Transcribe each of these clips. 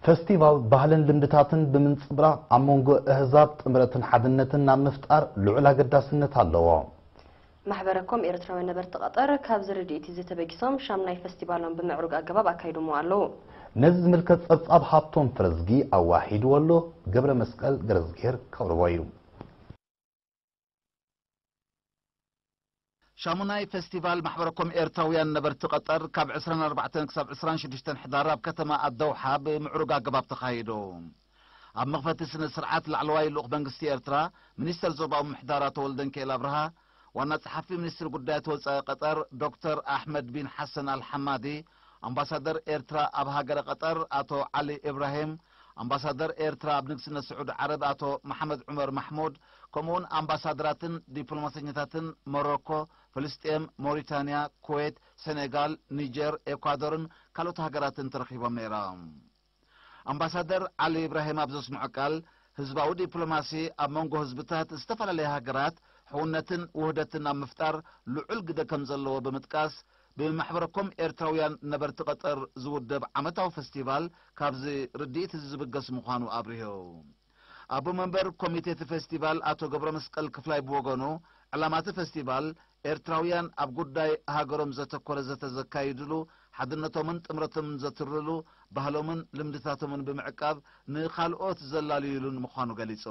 ፈስቲቫል ባህልን ልምድታትን ብምንጽብራቕ ኣብ መንጎ ኣህዛብ ጥምረትን ሓድነትን ናብ ምፍጣር ልዑል ኣገዳስነት ኣለዎ። ማሕበረ ኮም ኤርትራውያን ነበርቲ ቀጠር ካብዚ ርድኢት እዚ ተበጊሶም ሻምናይ ፈስቲቫሎም ብምዕሩግ ኣገባብ ኣካይዶሞ ኣለዉ። ነዚ ዝምልከት ጸብጻብ ሃብቶም ፍረዝጊ ኣዋሂድዎ ኣሎ። ገብረ መስቀል ገረዝግሄር ከቕርቦ እዩ። ሻሙናይ ፈስቲቫል ማሕበረ ኮም ኤርትራውያን ነበርቲ ቀጠር ካብ ዕስራን ኣርባዕተን ክሳብ ዕስራን ሽዱሽተን ሕዳር ኣብ ከተማ ኣደውሓ ብምዕሩግ ኣገባብ ተኻይዱ። ኣብ መኽፈቲ ስነ ስርዓት ላዕለዋይ ልኡኽ መንግስቲ ኤርትራ፣ ሚኒስተር ዞባዊ ምሕዳር ኣቶ ወልደንኪኤል ኣብርሃ፣ ዋና ጸሓፊ ሚኒስትሪ ጉዳያት ወጻኢ ቀጠር ዶክተር ኣሕመድ ቢን ሓሰን ኣልሓማዲ፣ ኣምባሳደር ኤርትራ ኣብ ሃገረ ቀጠር ኣቶ ዓሊ ኢብራሂም፣ ኣምባሳደር ኤርትራ ኣብ ንግስነት ስዑዲ ዓረብ ኣቶ መሓመድ ዑመር ማሕሙድ፣ ከምኡውን ኣምባሳደራትን ዲፕሎማሰኛታትን ሞሮኮ፣ ፍልስጤም፣ ሞሪታንያ፣ ኩዌት፣ ሴኔጋል፣ ኒጀር፣ ኤኳዶርን ካልኦት ሃገራትን ተረኺቦም ነይሮም። ኣምባሳደር ዓሊ ኢብራሂም ኣብ ዘስምዖ ቃል፣ ህዝባዊ ዲፕሎማሲ ኣብ መንጎ ህዝብታት ዝተፈላለያ ሃገራት ሕውነትን ውህደትን ኣብ ምፍጣር ልዑል ግደ ከም ዘለዎ ብምጥቃስ፣ ብማሕበረ ኮም ኤርትራውያን ነበርቲ ቀጠር ዝውደብ ዓመታዊ ፈስቲቫል ካብዚ ርድኢት እዚ ዝብገስ ምዃኑ ኣብሪሁ። ኣቦ መንበር ኮሚቴ እቲ ፈስቲቫል ኣቶ ገብረ መስቀል ክፍላይ ብወገኑ፣ ዕላማ እቲ ፈስቲቫል ኤርትራውያን ኣብ ጉዳይ ሃገሮም ዘተኮረ ዘተ ዘካይድሉ፣ ሓድነቶምን ጥምረቶምን ዘትርሉ፣ ባህሎምን ልምድታቶምን ብምዕቃብ ንኻልኦት ዘላልዩሉን ምዃኑ ገሊጹ።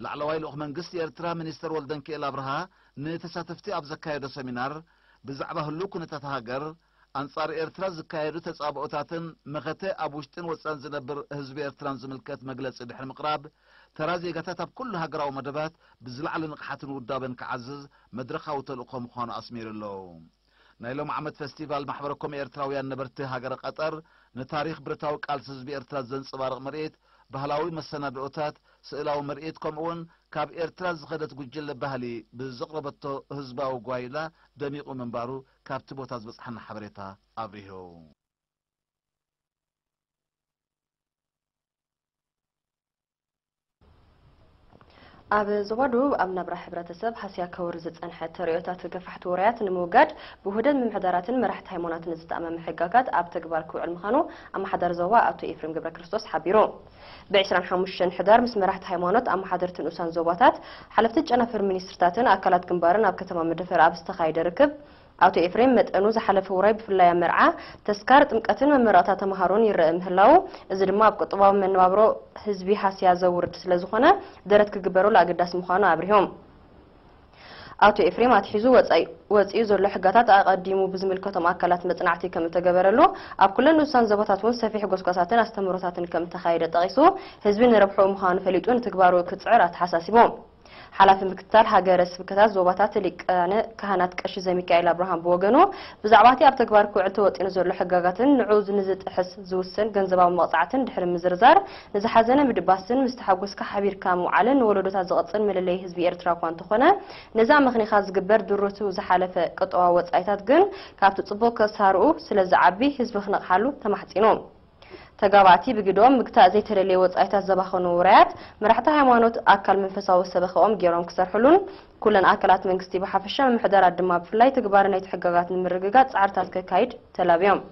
ላዕለዋይ ልኡኽ መንግስቲ ኤርትራ ሚኒስተር ወልደንኪኤል ኣብርሃ ንተሳተፍቲ ኣብ ዘካየዶ ሰሚናር፣ ብዛዕባ ህሉው ኩነታት ሃገር፣ ኣንጻር ኤርትራ ዝካየዱ ተጻብኦታትን መኸተ ኣብ ውሽጥን ወጻን ዝነብር ህዝቢ ኤርትራን ዝምልከት መግለጺ ድሕሪ ምቕራብ፣ ተራ ዜጋታት ኣብ ኩሉ ሃገራዊ መደባት ብዝለዓለ ንቕሓትን ውዳበን ክዓዝዝ መድረኻዊ ተልእኾ ምዃኑ ኣስሚሩ ኣሎ። ናይ ሎም ዓመት ፈስቲቫል ማሕበረ ኮም ኤርትራውያን ነበርቲ ሃገረ ቀጠር ንታሪኽ ብረታዊ ቃልሲ ህዝቢ ኤርትራ ዘንጸባርቕ ምርኢት፣ ባህላዊ መሰናድኦታት፣ ስእላዊ ምርኢት፣ ከምኡውን ካብ ኤርትራ ዝኸደት ጉጅለ ባህሊ ብዘቕረበቶ ህዝባዊ ጓይላ ደሚቑ ምንባሩ ካብቲ ቦታ ዝበጽሓና ሓበሬታ ኣብሪሁ። ኣብ ዞባ ደቡብ ኣብ ናብራ ሕብረተሰብ ሃስያ ከውርድ ዝጸንሐ ተርእዮታት ገፋሕቲ ውራያት ንምውጋድ ብውህደት ምምሕዳራትን መራሕቲ ሃይማኖትን ዝተኣመመ ሕጋጋት ኣብ ተግባር ክውዕል ምዃኑ ኣመሓዳሪ ዞባ ኣቶ ኤፍሬም ገብረክርስቶስ ሓቢሩ። ብ ዕስራን ሓሙሽተን ሕዳር ምስ መራሕቲ ሃይማኖት፣ ኣመሓደርቲ ንኡሳን ዞባታት፣ ሓለፍቲ ጨናፍር ሚኒስትርታትን ኣካላት ግንባርን ኣብ ከተማ መደፈር ኣብ ዝተኻየደ ርክብ፣ ኣቶ ኤፍሬም መጠኑ ዝሓለፈ ውራይ ብፍላይ ኣብ መርዓ፣ ተስካር፣ ጥምቀትን መመረቕታ ተምሃሮን ይረአ ምህላዉ፣ እዚ ድማ ኣብ ቁጠባዊ መነባብሮ ህዝቢ ሃስያ ዘውርድ ስለ ዝኾነ ደረት ክግበረሉ ኣገዳሲ ምዃኑ ኣብሪሆም። ኣቶ ኤፍሬም ኣትሒዙ ወጻኢ-፣ ወጺኡ ዘሎ ሕጋታት ኣቐዲሙ ብዝምልከቶም ኣካላት መጽናዕቲ ከም እተገበረሉ፣ ኣብ ኩለን ንኡሳን ዞባታት እውን ሰፊሕ ጎስጓሳትን ኣስተምህሮታትን ከም እተኻየደ ጠቒሱ፣ ህዝቢ ንረብሕኡ ምዃኑ ፈሊጡ ንትግባሩ ክጽዕር ኣተሓሳሲቡ። ሓላፊ ምክትታል ሃገረ ስብከታት ዞባታት ሊቃነ ካህናት ቀሺ ዘሚካኤል ኣብርሃም ብወገኑ፣ ብዛዕባ እቲ ኣብ ተግባር ክውዕል ተወጢኑ ዘሎ ሕጋጋትን ንዕኡ ንዝጥሕስ ዝውሰን ገንዘባዊ መቕጻዕትን ድሕሪ ምዝርዛር፣ ንዝሓዘነ ምድባስን ምስ ተሓጎስካ ሓቢርካ ምውዓልን ንወለዶታት ዝቕጽል መለለዪ ህዝቢ ኤርትራ እኳ እንተኾነ፣ ነዚ ኣመኽኒኻ ዝግበር ድሩቱ ዝሓለፈ ቅጥዋ ወጻኢታት ግን ካብቲ ጽቡቕ ክሳርኡ ስለ ዝዓቢ ህዝቢ ክነቕሓሉ ተማሕጺኑ። ተጋባእቲ ብግደኦም ምግታእ ዘይተደለየ ወጻኢታት ዘባኸኑ ውራያት፣ መራሕቲ ሃይማኖት ኣካል መንፈሳዊ ሰበኻኦም ገይሮም ክሰርሕሉን፣ ኩለን ኣካላት መንግስቲ ብሓፈሻ ምምሕዳራት ድማ ብፍላይ ትግባረ ናይቲ ሕጋጋት ንምርግጋጽ ጻዕርታት ከካይድ ተላብዮም።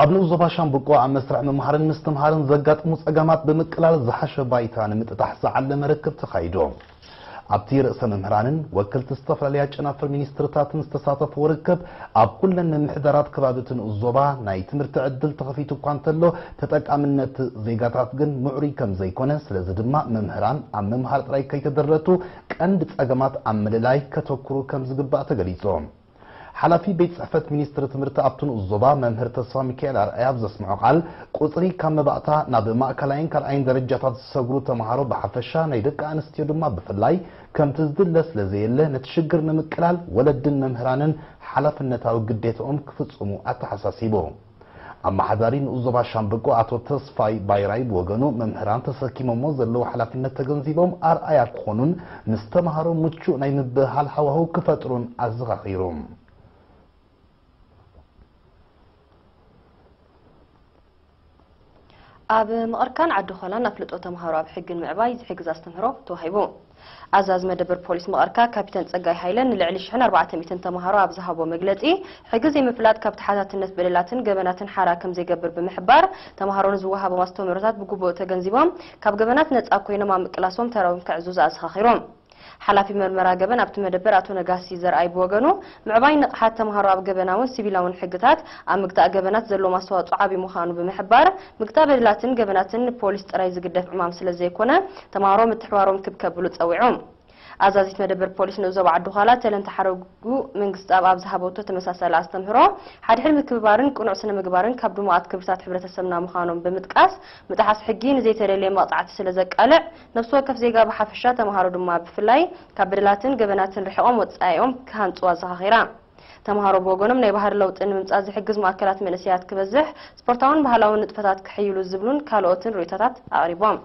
ኣብ ንኡስ ዞባ ሻምብቆ ኣብ መስርሕ ምምሃርን ምስትምሃርን ዘጋጥሙ ጸገማት ብምቅላል ዝሓሸ ባይታ ንምጥጣሕ ዝዓለመ ርክብ ተኻይዱ። ኣብቲ ርእሰ መምህራንን ወከልቲ ዝተፈላለያ ጨናፍር ሚኒስትርታትን ዝተሳተፍዎ ርክብ፣ ኣብ ኩለን ምምሕዳራት ከባቢ እቲ ንኡስ ዞባ ናይ ትምህርቲ ዕድል ተኸፊቱ እኳ እንተሎ፣ ተጠቃምነት ዜጋታት ግን ምዕሩይ ከም ዘይኮነ፣ ስለዚ ድማ መምህራን ኣብ ምምሃር ጥራይ ከይተደረቱ ቀንዲ ጸገማት ኣብ ምልላይ ከተኩሩ ከም ዝግባእ ተገሊጹ። ሓላፊ ቤት ጽሕፈት ሚኒስትሪ ትምህርቲ ኣብቲ ንኡስ ዞባ መምህር ተስፋ ሚካኤል ኣርኣያ ኣብ ዘስምዖ ቃል፣ ቁጽሪ ካብ መባእታ ናብ ማእከላይን ካልኣይን ደረጃታት ዝሰግሩ ተምሃሮ ብሓፈሻ፣ ናይ ደቂ ኣንስትዮ ድማ ብፍላይ ከምቲ ዝድለ ስለ ዘየለ፣ ነቲ ሽግር ንምቅላል ወለድን መምህራንን ሓላፍነታዊ ግዴታኦም ክፍጽሙ ኣተሓሳሲቡ። ኣመሓዳሪ ንኡስ ዞባ ሻምብቆ ኣቶ ተስፋይ ባይራይ ብወገኑ፣ መምህራን ተሰኪሞሞ ዘለዉ ሓላፍነት ተገንዚቦም ኣርኣያ ክኾኑን ምስ ተምሃሮ ምቹእ ናይ ምብህሃል ሃዋህው ክፈጥሩን ኣዘኻኺሩ። ኣብ መቐርካን ዓዲ ኾላን ኣፍልጦ ተምሃሮ ኣብ ሕግን ምዕባይ ዝሕግዝ ኣስተምህሮ ተዋሂቡ። ኣዛዚ መደበር ፖሊስ መቐርካ ካፒተን ጸጋይ ሃይለ ንልዕሊ ሽሕን ኣርባዕተ ሚእትን ተምሃሮ ኣብ ዝሃቦ መግለጺ፣ ሕጊ ዘይምፍላጥ ካብ ተሓታትነት በደላትን ገበናትን ሓራ ከም ዘይገብር ብምሕባር፣ ተምሃሮ ንዝወሃቦም ኣስተምህሮታት ብግቡእ ተገንዚቦም ካብ ገበናት ነጻ ኮይኖም ኣብ ምቅላሶም ተራኦም ከዕዙዝ ኣዘኻኺሮም። ሓላፊ መርመራ ገበን ኣብቲ መደበር ኣቶ ነጋሲ ዘርኣይ ብወገኑ፣ ምዕባይ ንቕሓት ተምሃሮ ኣብ ገበናውን ሲቪላውን ሕግታት ኣብ ምግታእ ገበናት ዘለዎም ኣስተዋጽኦ ዓቢ ምዃኑ ብምሕባር፣ ምግታእ በደላትን ገበናትን ንፖሊስ ጥራይ ዝግደፍ ዕማም ስለ ዘይኮነ፣ ተምሃሮ ምትሕባሮም ክብ ከብሉ ጸዊዑ። ኣዛዚት መደበር ፖሊስ ንኡብ ዞባ ዓዲ ዃላ ተለንተ ሓረጉ መንግስቲ ኣብ ኣብ ዝሃበቶ ተመሳሳሊ ኣስተምህሮ፣ ሓድሕድ ምክብባርን ቅኑዕ ስነ ምግባርን ካብ ድሙቓት ክብርታት ሕብረተሰብና ምዃኖም ብምጥቃስ፣ ምጥሓስ ሕጊ ንዘይተደልየ መቕጻዕቲ ስለ ዘቃልዕ፣ ነፍሲ ወከፍ ዜጋ ብሓፈሻ ተምሃሮ ድማ ብፍላይ ካብ በደላትን ገበናትን ርሒቖም ወጻኢኦም ክሃንጹ ኣዘኻኺራ። ተምሃሮ ብወገኖም ናይ ባህሪ ለውጢ ንምምጻእ ዝሕግዝ ማእከላት መንእሰያት ክበዝሕ፣ ስፖርታውን ባህላውን ንጥፈታት ክሕይሉ ዝብሉን ካልኦትን ርእይቶታት ኣቕሪቦም።